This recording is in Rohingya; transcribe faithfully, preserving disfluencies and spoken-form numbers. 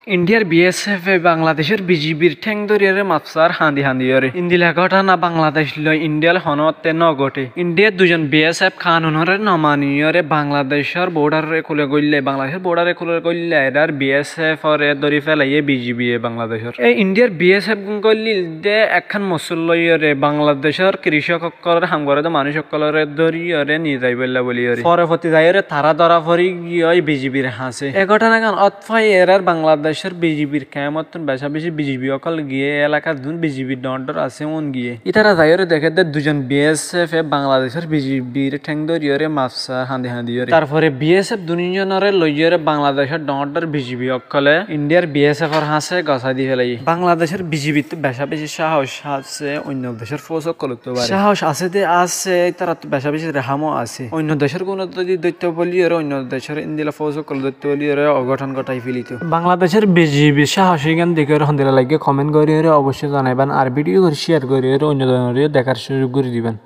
Indiyar B S F e Bangladecór B G B r théng dóriyóre maf sár hañdi hañdiyóre. Indila góthana Bangladec loi Indiyar honótte nógothé. Indiyar duizon B S F kanunoré nomaniyóre Bangladecór bodharoré kúle góille, Bangladecór bodharoré kúle góille, erar B S F oré dóri félaiyé B G B e Bangladecór. E Indiyar B S F gún góillil dé ekkán mosul loiyóre Bangladecór kiricók ókkolór ham goré dé manúic ókkolóre dóriyóre nizaibólla bóliyóre. Fore foti zaiyóre tará dóra fori giyói B G B r hañsé. E góthanagán ót fai erar Bangladecór B G B r kempottún becá-becí B G B ókkol giyé, e elakar zun B G B dhoóñr dhoóñr asé uún giyé. Ítara zaiyóre deké dé duizon B S F e Bangladecór B G B r théng dóriyóre maf sár hañdi hañdiyóre. Tarfore B S F duní zonoré loiyóre Bangladecór dhoóñr dhoóñr B G B ókkolé Indiyar B S F or hañsé gosái di félaiyé. Bangladecór B G B ttú becá-becí cáhos asé oinno decór fóus ókkolottú baré. Cáhos asé dé asé, ítarattú becá-becí rehámo asé. Oinno decór gúne zodi dóitto bóliyóre, oinno decór indila fóus ókkol dóitto bóliyóre ogóthon góthai félito. Bangladecór B G B cáhos ígan dekíyóre hondila laiggé comment goríyóre oboicco zanaiban, ar video gán share goríyóre oinno zonoré dekár cúzuk gorí diban.